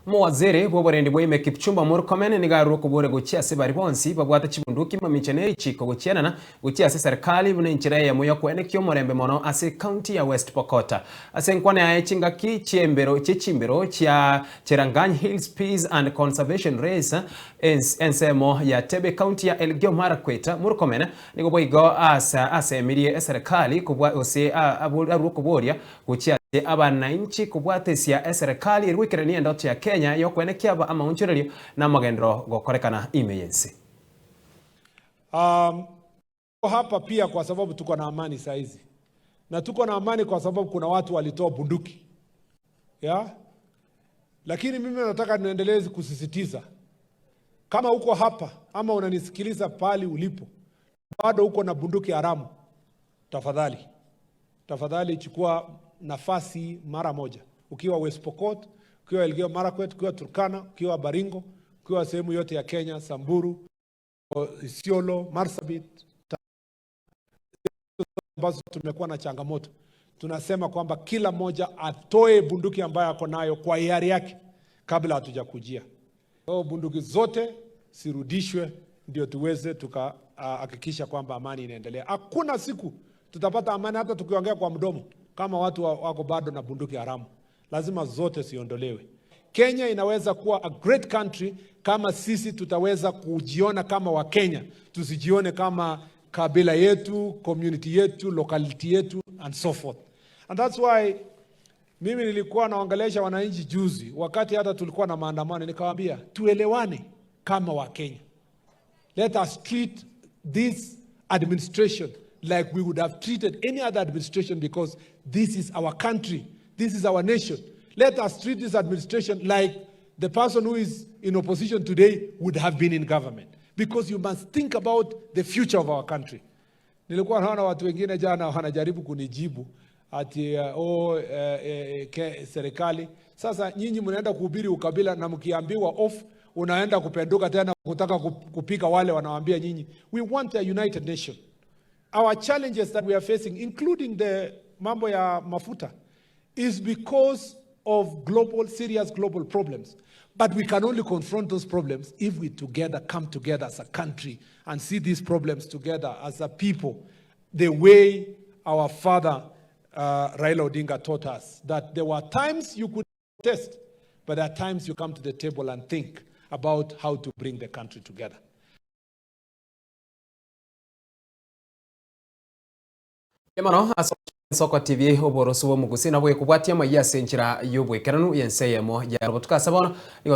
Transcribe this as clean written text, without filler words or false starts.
Omowaziri bw'oborendi bwa ime Kipchumba Murkomen nigo arure okobora gochia ase baria bonsi babwate chibunduki mamincha ne richiko gochienana gochia ase eserikali buna enchera eyemo y'okoenekia omorembe mono ase ecounty ya West Pokot. Ase enkwana yaye chingaki chi'embero chi'echimbero chia Cherangany Hills Peace and Conservation Race ensemo ya Tebe ecounty ya Elgeyo Marakwet, Murkomen nigo boigo asemirie eserikali kobua gose arue okoboria gochia ase abanainchi kobwatesia eserekari eri goikerania endoto ya Kenya y'okoenekia amaonchorerio na amagenderero gokorekana ime y'ense. Um, hapa pia kwa sababu tuko na amani saa hizi, na tuko na amani kwa sababu kuna watu walitoa bunduki yeah? Lakini mimi nataka niendelee kusisitiza, kama uko hapa ama unanisikiliza pali ulipo, bado uko na bunduki haramu, tafadhali tafadhali chukua nafasi mara moja, ukiwa West Pokot, ukiwa Elgeyo Marakwet, ukiwa Turkana, ukiwa Baringo, ukiwa sehemu yote ya Kenya, Samburu, Isiolo, Marsabit, ambazo tumekuwa na changamoto, tunasema kwamba kila mmoja atoe bunduki ambayo ako nayo kwa hiari yake kabla hatujakujia. So, bunduki zote zirudishwe ndio tuweze tukahakikisha kwamba amani inaendelea. Hakuna siku tutapata amani hata tukiongea kwa mdomo kama watu wako bado na bunduki haramu. Lazima zote ziondolewe. Kenya inaweza kuwa a great country kama sisi tutaweza kujiona kama Wakenya, tusijione kama kabila yetu, community yetu, locality yetu and so forth. And that's why mimi nilikuwa naongelesha wananchi juzi, wakati hata tulikuwa na maandamano, nikawaambia tuelewane kama Wakenya. Let us treat this administration like we would have treated any other administration because this is our country, this is our nation. Let us treat this administration like the person who is in opposition today would have been in government because you must think about the future of our country. Nilikuwa naona watu wengine jana wanajaribu kunijibu ati oh, serikali sasa nyinyi mnaenda kuhubiri ukabila na mkiambiwa off unaenda kupenduka tena kutaka kupika wale wanawaambia nyinyi. We want a united nation. Our challenges that we are facing, including the mambo ya mafuta, is because of global, serious global problems. But we can only confront those problems if we together come together as a country and see these problems together as a people, the way our father Raila Odinga taught us that there were times you could test, but there are times you come to the table and think about how to bring the country together. Mono ase Ensoko TV oboroso bw'omogusi nabo ekobwatia amaiyo ase enchera y'obwekeranu y'ense eyemo ya botuko ase bono nigo.